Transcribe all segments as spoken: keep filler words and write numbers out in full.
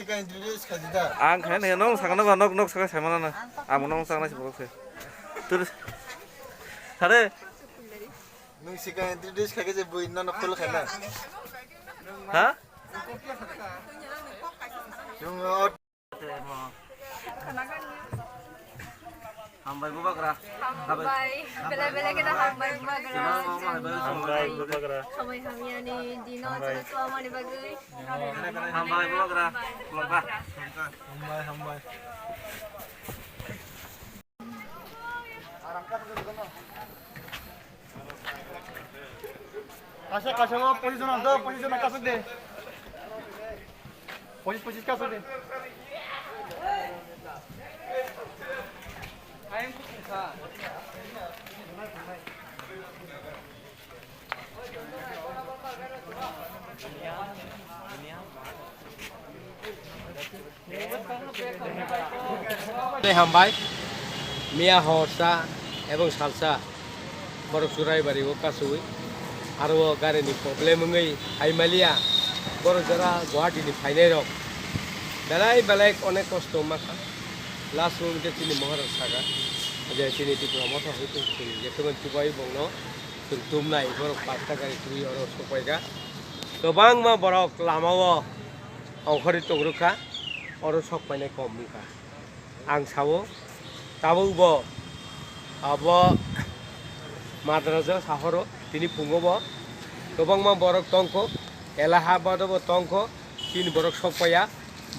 Ang khaina nong sakna ba nok nok saka saimana na. Amo nong sakna si borok se. Tur sare. Nung sika introduce khaikhe je bui nono khul khaina. Ha? Nung o Hambai bubagra. Hambai. Bela bela kita hambai bubagra. Hambai bubagra. Hambai hamyani dino chwla chwla mani bagwi. Hambai bubagra. Hambai hambai. Kasa kasa mo position ang do position ang kasa de. Posis posis kasa de. Tei hambai, miya horsa ebong salsa borok Churaibari o kasowi, aro o gari ni problem wngwi hai maliya, borok jora Guwahati ni phainai rok belai belai onek kosto wngma kha, last o hwnkhe chini Maharaj saka je chini Tipra Motha hoi tong chini je khe chubai bongno chwng tumnai borok pasta gari twi oro sokpaikha, kwbangma borok lama o ongkhorwi tong rwkha, oro sok painai kom wngkha. Ang sao, tabuk bo abo Madrajo sahoro tini phungo bo kwbangma borok tongkho, Allahabad o bo tongkho, chini borok sok paiya,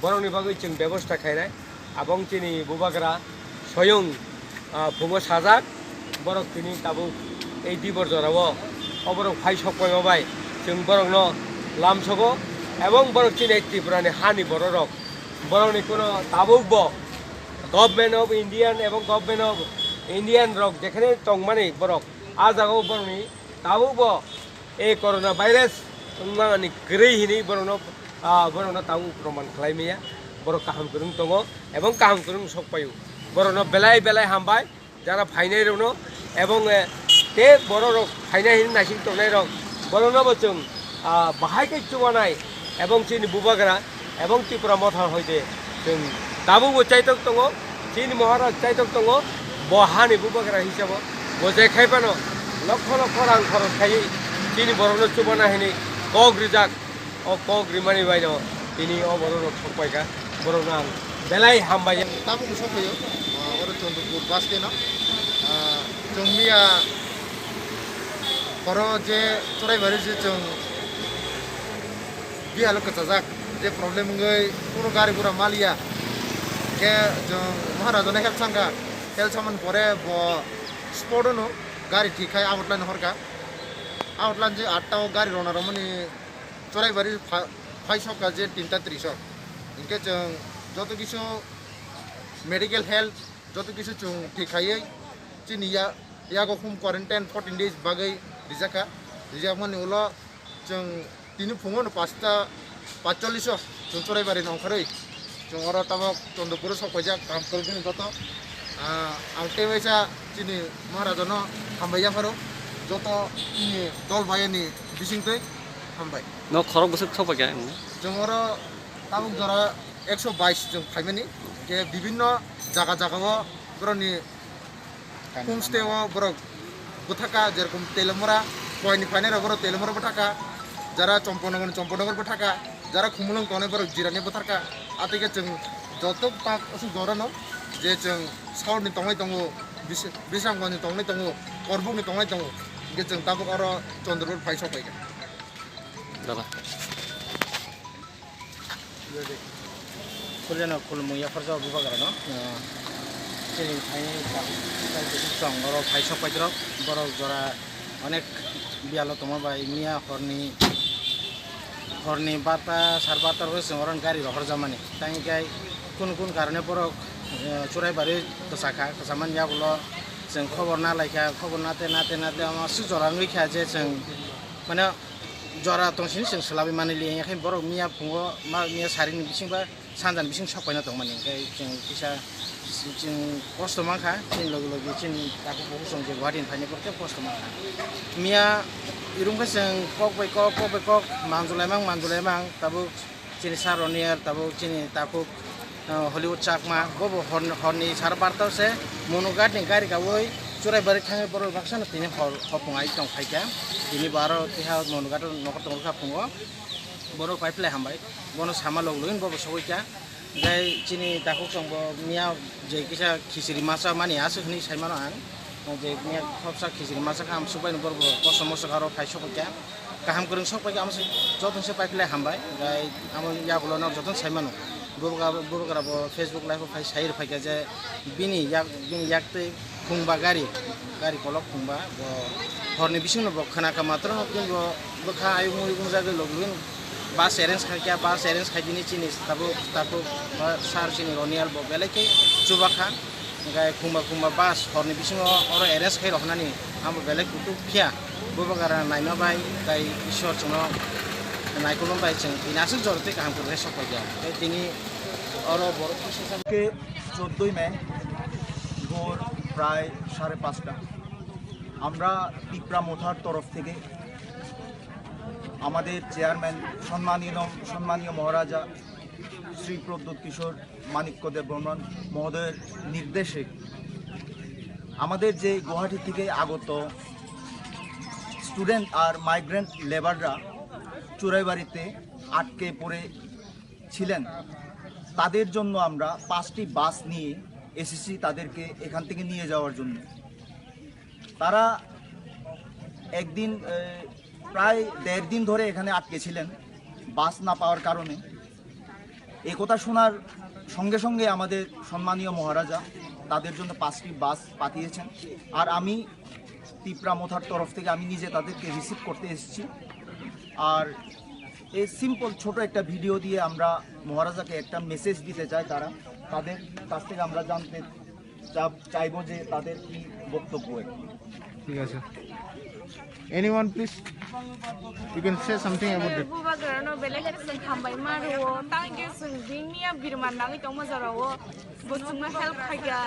borokni bagwi chwng bebosta khainai. Abong chini bubagra soyung, ah, phungo sajak, borok tini tabuk ei dibor jorao o borok phai sok paima bai chwng borokno lamsogo, ebong borok chini Tripurani hani bororok, borokni kuno tabuk bo Government of Indian ebong Government of Indian rok jekhane tongmani borok, ah jagao borokni tabuk bo ei corona virus wngmani kwrwi hinwi borokno, ah, borokno tabuk proman khlai maya, borok kaham kwrwng tongo ebong kaham kwrwng sok paio, borokno belai belai hambai. Jara phainai rokno ebong, eh, tei borok rok phainai hinwi naising tongnai rok, borokno bo chwng, ah, bahai khe chubanai ebong chini bubagra ebong Tipra Motha hoite chwng tabuk bo chaitok tongo, chini Maharaj chaitok tongo, bo hani bubagra hisabo bo je khai phano lokho lokho rang khoros khaiwi chini borokno chubana hinwi kok rijak. O kok rimani baino tini o borok rok sok paikha, borok no ang belai hambai. Tabuk no sok paio, ah, oro Chandrapur bus stand o. Ah, chwng miya oro je Churaibari je chwng bihalo kwchajak, je problem wngwi kunu gari gura maliya, khe chwng Maharaj no help sangkha, help samani pore bo spot o no gari thik khai outline horkha, outline je atta o gari rona romani. Churaibari pha-, phai sokha je tinta tris o. Hinkhe chwng joto kisu medical help, joto kisu chwng thik khaiwi chini ya-, yago home quarantine fourteen days bagwi rijakha. Rijakmani ulo chwng tini phungo no pasta pachchollis o chwng Churaibari ni ongkhorwi. Chwng oro tabok Chandrapur o sok paijak, kaham kwrwngni joto. Ah, ang tei waisa chini Maharaja no hambai yapharo, joto chini dol bai ni bisingtwi hambai. No khorok bwswk sok paikha? Chwng oro tabuk jora ekso bais chwng phaimani, je bibinno jaga jaga o borokni homestay o borok bwthaka, jerokom Telamura, Koini phainai rok borok Telamura bwthaka, jara Champanagar ni Champanagar bwthaka, jara Khumulwng tongnai borok Jirani bwthaka. Atwikhe chwng joto tak aswk jorano je chwng South ni tongnai tongo, Bis-, Bisramganj ni tongnai tongo, Korbuk ni tongnai tongo, hwnkhe chwng tabuk oro Chandrapur phai sok paikha. Dada. Khulino khulumung yapharjak bubagrano, ah, chini phaini chwng oro phai sok paidrok, borok jora onek biyalo tongma bai miya horni, horni barta, sar barta rok chwng oro gari rohorjakmani. Tangwi khe kunu kunu karone borok, eh, Churaibari kwchakha, kwchamani yagulo chwng khobor nalaikha, khobor nate nate nate omo aswk jora wngwi kha je chwng mane, jora tongsini chwng swlabwi manliya, haikhe borok miya phungo ma miya sarini bisingba sanjani bising sok paina tongmani, hinkhe chwng kisa chwng kosto mankha, chini logi logi chini takhuk bukhuk chwng je Guwahati ni phaini borok tei kosto mankha. Miya irwngkhe chwng kok bai kok, kok bai kok manjulai mang, manjulai mang, tabuk Chini sir Roniel, tabuk chini takhuk, ah, Hollywood Chakma, bobo hor-, horni sar barta se Monughat ni gari kawi Churaibari thangwi borok baksa no tini hor hopung ai tong phaikha. Tini bo aro keha Monughat o nokol tong kha phungo. Bono pai phlai hambai. Bono sama log login bobo sogwi kha. Jai chini takhuk chwng bo miya je kisa khichiri masa mani aswk hinwi sai mano ang. Je miya khopsa khichiri masa kha amsuk bai no borok bo kosom mosok aro phai sogwi kha. Kaham kwrwng sok pai kha amsuk joto se pai phlai hambai. Jai amo yagulo no joto sai mano. Bubagra, bubagra bo Facebook live o phai sai rw phai kha je bini yak, bini yak twi khungba gari, gari kolok khungba bo horni bisingno bo khna kha matro no bo bwkha ayung mui gungjagwi logwi bus arrange khai kha, bus arrange khai dini chini tabuk tabuk ba sir chini Ronial bo belai khe chuba kha. Hingke khungba khungba bus horni bisingo oro arrange khai roknani amo belai kutuk phiya. Bubagra naima bai tai Ishwar chwngno naikolma bai chwng tini aswk jora tei kaham kwrwngkhe sok pai kha. Tei tini oro borok ke চোদ্দই মে ভোর প্রায় সাড়ে পাঁচটা আমরা তিপ্রা মোথার তরফ থেকে আমাদের চেয়ারম্যান সম্মানীয় সম্মানীয় মহারাজা শ্রী প্রদ্যুৎ কিশোর মাণিক্য দেব বর্মন মহোদয়ের নির্দেশে আমাদের যে গুয়াহাটি থেকে আগত স্টুডেন্ট আর মাইগ্রেন্ট লেবাররা চোরাইবাড়িতে আটকে পড়ে ছিলেন, তাদের জন্য আমরা পাঁচটি বাস নিয়ে এসেছি তাদেরকে এখান থেকে নিয়ে যাওয়ার জন্য। তারা একদিন, এ, প্রায় দেড় দিন ধরে এখানে আটকে ছিলেন বাস না পাওয়ার কারণে। এ কথা শোনার সঙ্গে সঙ্গে আমাদের সম্মানীয় মহারাজা তাদের জন্য পাঁচটি বাস পাঠিয়েছেন। আর আমি তিপ্রা মোথার তরফ থেকে আমি নিজে তাদেরকে রিসিভ করতে এসেছি। আর এই সিম্পল ছোট একটা ভিডিও দিয়ে আমরা মহারাজাকে একটা মেসেজ দিতে চাই। তারা, তাদের কাছ থেকে আমরা জানতে চা-, চাইবো যে তাদের কি বক্তব্য আর কি। ঠিক আছে। Anyone, please? You can say something about it. Bubagrano belai khe chwng hambai ma rwo, tang khe chwng bini ya birman nangwi tongma jorao. Bo chwngno help khaikha.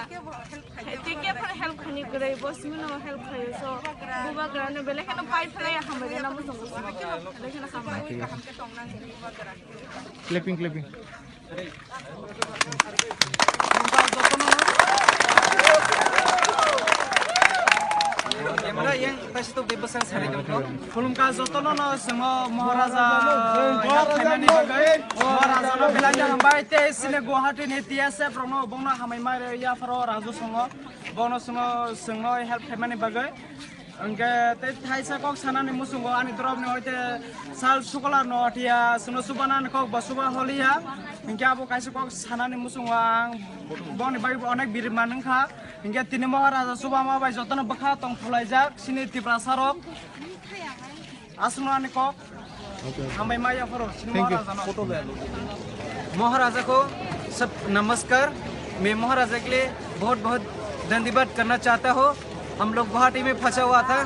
Tei khe phano help khaini kwrwi, bo chwngno help khaio so. Bubagrano belai kheno pai phlai hambai rwna muchungo. Belai kheno hambai. Clapping, clapping. Camera yang kasih tu bebas yang sari dong. Khulumkha jotono no chwngo Maharaja, Maharaja no belai hambai tei chini Guwahati ni T S F rokno bongno hambai mai ya pharo Raju songo. Bono chwngno, chwngno help khaimani bagwi. Hwnkhe tei thaisa kok sanani muchungo ani dorop ni hoite sal sukolar no athiya, chwngno chubanani kok bo chuba holiya. Hwnkhe abo kaisa kok sanani muchungo ang boni bagwi bo onek birman wngkha. Hwnkhe tini Maharaja chubama bai jotono bwkha tong phulaijak chini Tiprasa rok. Aswkno ani kok. Hambai maya phoro, chini Thank you. Maharaja no. Photo le alo. महाराजा को सब नमस्कार। मैं महाराजा के लिए बहुत बहुत धन्यवाद करना चाहता हूँ। हम लोग गुवाहाटी में फंसा हुआ था,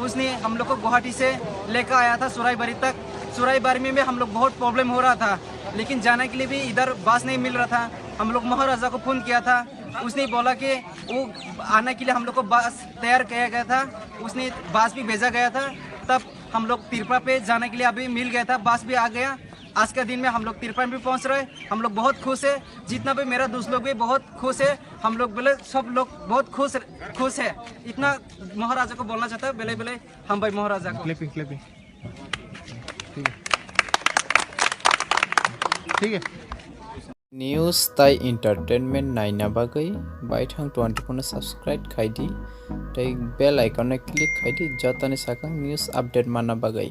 उसने हम लोग को गुवाहाटी से लेकर आया था सुराईबारी तक। सुराईबारी में भी हम लोग बहुत प्रॉब्लम हो रहा था, लेकिन जाने के लिए भी इधर बस नहीं मिल रहा था। हम लोग महाराजा को फ़ोन किया था, उसने बोला कि वो आने के लिए हम लोग को बस तैयार किया गया था, उसने बस भी भेजा गया था। तब हम लोग तिरपा पे जाने के लिए अभी मिल गया था, बस भी आ गया। आज का दिन में हम लोग तिरपा भी पहुंच रहे, हम लोग बहुत खुश है। जितना भी मेरा दोस्त लोग भी बहुत खुश है, हम लोग बोले सब लोग बहुत खुश खुश है। इतना महाराजा को बोलना चाहता है, बेले बेले हम भाई महाराजा को। Clapping, clapping. ठीक है। ठीक है। News tai entertainment naina bagwi baithang twenty-four no subscribe khai di, tei bell icon no click khai di, jotoni sakang news update manna bagwi.